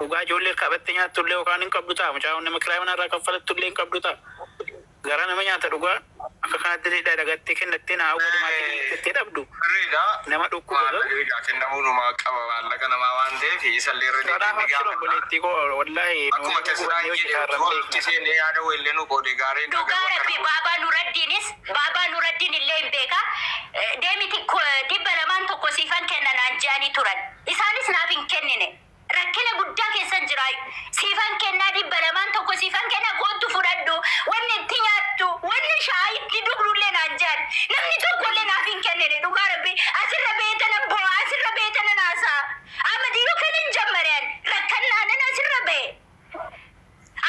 Dhugaa ijoollee qabattee nyaattullee yookaan hin qabdu ta'a. Mucaa nama kiraa mana irraa kaffalatullee hin qabdu ta'a. Garaa nama nyaata dhugaa akka kanatti illee dagattee kennattee naa awwalu maatiin jettee dhabdu. Sirriidha. Nama dhukkuba garuu. Maallaqni egaa kennamuu numaa qaba maallaqa namaa waan ta'eef isallee irra Kanaaf deebiin ni abshir gaafanna. obboleettii koo wallaahi Akkuma nuuni Teslaan gubannee jedhe hojjetaa irra utuu hin walitti beekna. seenee yaada wayillee nu qoode gaariidha Dhugaa garuu rabbi akkana baabaa Nuraddiinis baabaa Nuraddiin illee hin beeka. Deemiti 200n tokko siifan kenna naan je'anii turan. Isaanis naaf hin kennine. Rakkina guddaa keessan jiraayu. Siifan kennaa 200n tokko siifan kenna koottu fudhadhu. Wanni itti nyaattu, wanni shaayii itti dhugnullee naan je'an. Namni tokkollee naaf hin kennine dhugaa rabbi. Asirra beetanan bo'a, asirra beetanan haasa'a. Amma diyyuu kanan jammare ani. Rakkannaanan asirra ba'e.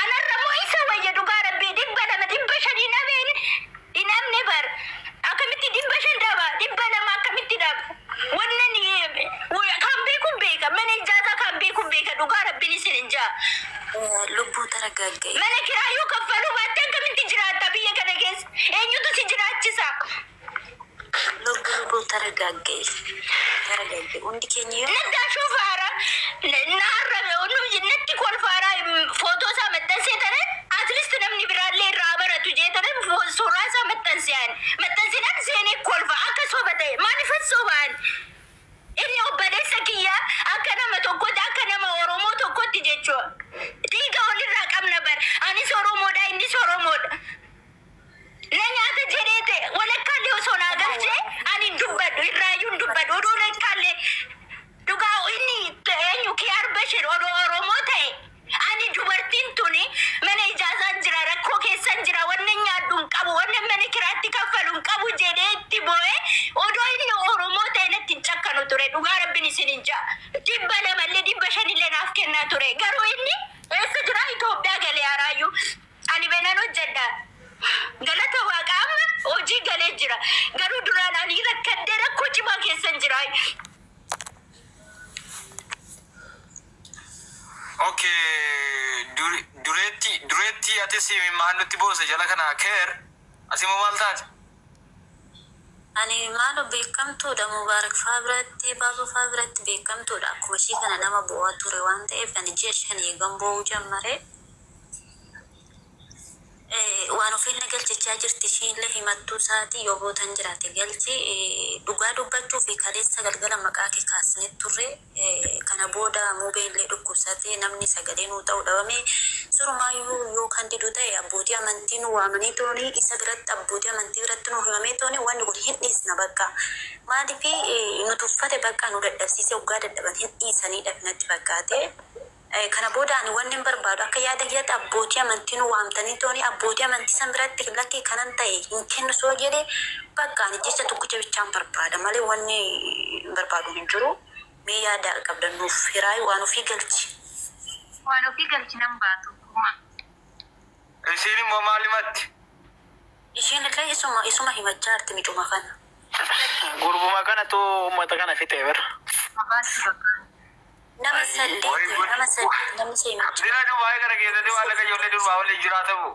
Anarra moo isa wayya dhugaa rabbii 200 500 hin dhabeen hin dhabne bar akkamitti 500 dhaba 200 akkamitti dhaba wannan kan beeku beeka mana ijaazaa kan beeku beeka dhugaa rabbiin isin hin jaa Lubbuu taragaagga'i. mana kiraayyuu kaffaluu baatte akkamitti jiraatta biyya kana keessa eenyutu si jiraachisa. Lubbu lubbuu taragaagga'i. Taragaagga'i. Hundi keenya yoo. Natti ashuufaara na arrabe natti kolfaara footoo isaa maxxansee tanan at least namni biraallee irraa baratu jee tanan suuraa isaa maxxansee ani maxxansinaan seenee kolfa akka soba ta'e maaliifan sobaan inni obboleessa kiyya akka nama tokkotti akka nama Oromoo tokkotti jechuudha dhiiga walirraa qabna bar anis Oromoodha innis Oromoodha. Na nyaata jedhee ta'e walakkaallee osoo naa galchee ani hin dubbadhu irraayyuu hin dubbadhu odoo walakkaallee dhugaa inni eenyu Kiyaar Bashir odoo Oromoo ta'e ani dubartiin tuni mana ijaazaan jira rakkoo keessan jira wanni nyaadhu hin qabu wanni mana kiraatti kaffalu hin qabu jedhee itti boo'ee odoo inni Oromoo ta'e natti hin cakkanu ture dhugaa rabbiin isin hin ja'a 200llee 500llee naaf kennaa ture garuu inni eessa jira Itoophiyaa galee haraayyuu Ani benan hojjedha. Galata waaqa amma hojii galee jira. Garuu duraan ani rakkadhee rakkoo cimaa keessan jira. Ok dureetti dureetti atis maal nutti boose jala kana keer ati immoo maal taate? Ani maalo beekamtuudha Mubarak faa biratti baaba faa biratti beekamtuudha akkuma ishii kana nama boo'aa ture waan ta'eef ani ji'a 5 eegan boo'uu jammare Waan ofiin na galchichaa jirti ishiinillee himattuu isaati yoo bootan jiraate galchi dhugaa dubbachuu fi kaleessa galgala maqaa kee kaasnee turre kana booda muubeenillee dhukkubsate namni sagalee nuu ta'u dhabame surumaayyuu yoo kan didu ta'e abbootii amantii nu waamanii tooni isa biratti abbootii amantii biratti nu himamee tooni wanni kun hin dhiisna bakka maaliif nu tuffate bakka nu dadhabsiise hoggaa dadhaban hin dhiisaniidhaaf natti fakkaate. Kana booda ani wannin barbaadu akka yaada kiyyatti abbootii amantii nu waamtanii tooni abbootii amantii san biratti lakkii kanan ta'e hin kennu soo jedhe bakka ani jecha tokkicha bichaan barbaada malee wanni barbaadu hin jiru. Mee yaada qabdan nuuf hiraay waan ofii galchi. Waan ofii galchi nan baatu kuma. Isiin immoo maal himatti? Ishiin illee isuma isuma himachaa jirti micuma kana. Gurbuma kanatu uummata kana fixe bar. Mabaatti bakka. Nama Ayii. saddeeti Way gud. nama saddeet namni isa himachaa Dira Dubaay kana keessatti maallaqa ijoollee durbaa waliin jiraatamu.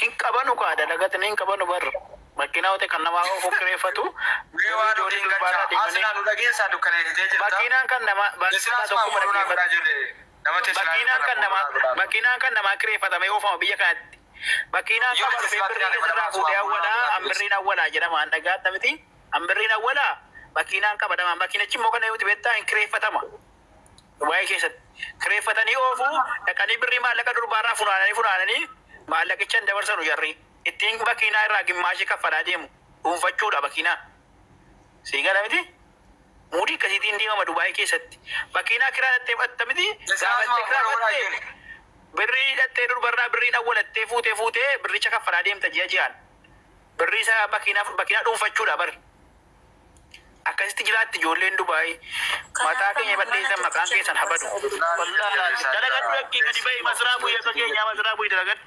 Hin qabanu kaa dalagatni hin qabanu bar. Makiinaa hote kan namaa oofu kireeffatu Mee garuu waan ijoollee ofiin durbaarraa galchaa. deemanii Asinaa nu dhageessaa dukkaneessitee jirta. makiinaan kan namaa Tesilaa silaa sumaa tokkuma fuudhuu naa godhaa dhaggeeffatu. ijoollee. Nama tesilaa Makiinaan kana kan fuudhuu namaa naa godhaa. makiinaan kan namaa kireeffatamee oofama biyya kanatti. Makiinaan qaba Ijoollee dhufee tesilaa birrii kana sirraa nama sumaa fuudhee fuudhuu naa awwalaa godhaa. an birriin awwalaa jedhama an dhagaadha miti. An birriin awwalaa makiinaan qaba dhamaan makiinachi immoo kan eenyuti beektaa hin kireeffatama. Dubaayii keessatti kireeffatanii oofuu dhaqanii birrii maallaqa durbaarraa funaananii funaananii maallaqicha hin dabarsanu jarri. Ittiin makiinaa irraa gimmaashii kaffalaa deemu dhuunfachuudha makiinaa. Sii gala miti? Muudii akkasiitiin deemama Dubaayii keessatti. Makiinaa kiraa dhattee fudhatta miti? Tesilaa Gaafattee sumaa kiraa fuudhuu godhaa fudhattee ijoollee. birrii dhattee durbarraa birriin awwalattee fuutee fuutee birricha kaffalaa deemta ji'a ji'aan. Birrii isaa makiinaa makiinaa dhuunfachuudha bar. Akkasitti jiraatti ijoolleen Dubaay. Mataa Kanaaf keenya amma mana balleessan maqaan tokkicha keessan nu habadu. baasa obboleessa. Wallaahi dalagadhu lakkii gadi bahi masraa bu'i akka keenyaa masraa bu'i dalagadhu.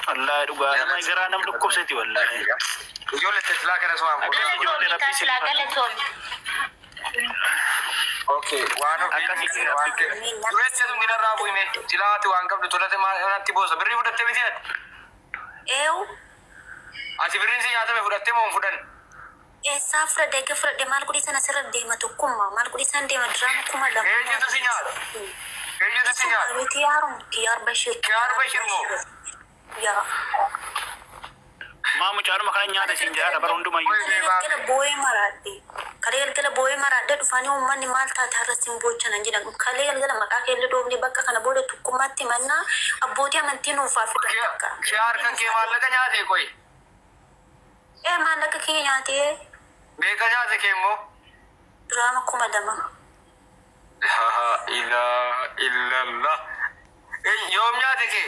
Wallaahi dhugaa nama garaa nama dhukkubsati wallaahi. Ijoollee tesilaa kana sumaa fuudhuu Akkasii naa godhaa. ijoollee rabbii Taslaa isin haa galatoomi. Okay, waan ofiin Akkasii waan rabbi ta'e. Dureessi asumti narraa bu'ime. Silaa ati waan qabdu tolate maal natti boosa. Birrii fudhatte miti ati. Eewu Ati birriin si nyaatame fudhattee moo hin fudhanne? Eessaa fudhadhe eega fudhadhe maal godhi sana sirra deema tokkummaa maal godhi san deema diraama 2000. Eenyutu si nyaata? Eenyutu si nyaata? Kiyaarum Kiyaar Bashir. Kiyaar Bashir moo? Yaa. Maa mucaanuma kana nyaata siin jedhaa bara hundumayyuu. Kalee galgala boo'ee maraadhe. Kalee galgala boo'ee maraadhe dhufanii uummanni maal taate har'a siin boochanan jedhan. Kalee galgala maqaa keellee dhoofne bakka kana booda tokkummaatti mannaa abbootii amantii nuuf haa fidan bakka. Kiyaar kan kee maallaqa nyaate qoy. Ee maallaqa kee nyaatee Meeqa nyaate kee immoo? diraama 2000. Laa ilaaha illallah. Yoom nyaate kee?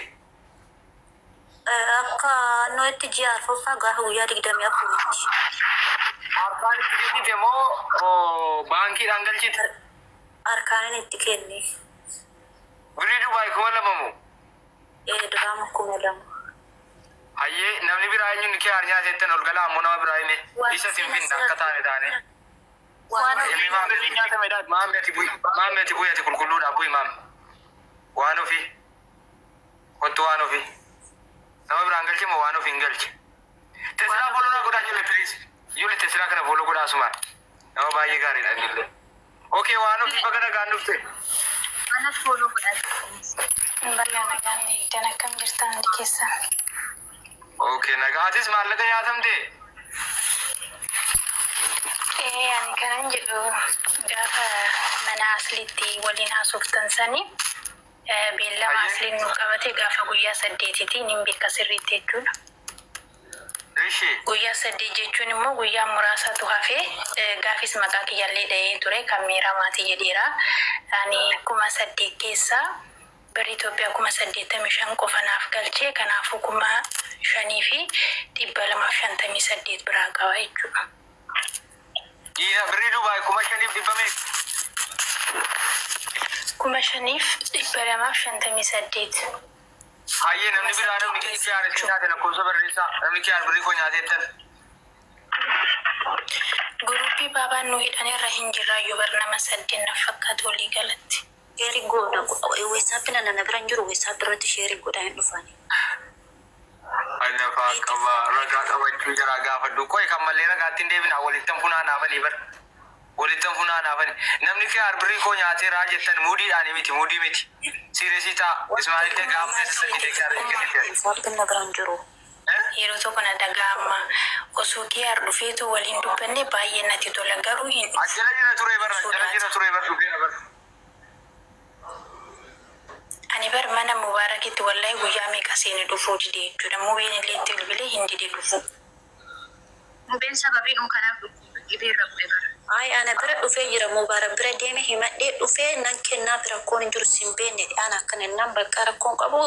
Akka nutti ji'a arfaffaa gaafa guyyaa 24tti. Harkaan itti kennite moo baankiidhaan galchite? Harkaanin itti kenne. Birrii Dubaay 2000 moo? Ee diraama 2000. Hayyee namni biraa eenyuun kiyaar nyaatettan ol galaa ammoo nama biraa hime. Isa sin finna akka taane taane. Waan Himi maame. Birrii nyaatame daati. Maame ati bu'i. Maame ati bu'i ati qulqulluudha bu'i maame. Waan ofii. Kottu waan ofii. Nama biraan galche moo waan ofii hin galche? Teslaa follow naa godhaa ijoollee please. Ijoollee Teslaa kana follow godhaa asumaan. Nama baay'ee gaariidha innillee. Okay waan ofii baga nagaan dhufte. Anas follow godhaa. Baga nagaan eegdan akkam jirtan hundi keessan. Okay nagaa atis maallaqa nyaatamte? Ee ani kanan jedhu gaafa mana asliitti waliin haasoftan sani beellama Hayyee. asliin nu qabate gaafa guyyaa 8ti nin beeka sirriitti jechuudha. Ishi. Guyyaa 8 jechuun immoo guyyaa muraasatu hafee gaafis maqaa kiyyallee dha'ee ture kan miiramaati jedheera. Ani 8,000 keessaa birri Itoophiyaa 85,000 qofa naaf galchee kanaafuu 5,258 biraa qaba jechuudha. Diina birrii Dubaay 5,000 dhibba meeqa? 5,258. Hayyee namni biraa namni kiyaar isin nyaate lakkoofsa barreessaa namni kiyaar birrii koo nyaateettan. Guruppii baabaan nu hidhan irra hin jirraayyuu bar nama saddeet na fakkaatu walii galatti. Share godha. WhatsApp na na bira hin jiru WhatsApp irratti share godhaa hin dhufani. Lafaa qaba ragaa qabachuu jaraa gaafadhu. Qoy kan mallee ragaatti hin deebina walittan funaanaafanii bar. Walittan funaanaafani. Namni kiyaar birrii koo nyaateeraa jettan muudiidhaani miti muudii miti. Serious ta'a. Ismaa'illee gaafa keessa sadii kiyaar kennite. WhatsApp na bira hin jiru. Yeroo tokko na dhaga'ama. Osoo kiyaar dhufeetu waliin dubbanne baay'ee natti tola garuu hin dhufu. Ajjala jira ture bar ajjala jira ture bar dhufeera bar. Ani bar mana Mubaarakitti wallahi guyyaa meeqa seene dhufuu dide jechuudha. Mubeen illee itti bilbilee hin dide dhufuu. Mubeen sababiidhuma kanaaf dhibee irra bu'e bara. Ay ana bira dhufee jira Mubaarak bira deeme himadhee dhufee nan kennaaf rakkoon hin jiru sin beekne ana akkana nan bakka rakkoon qabu.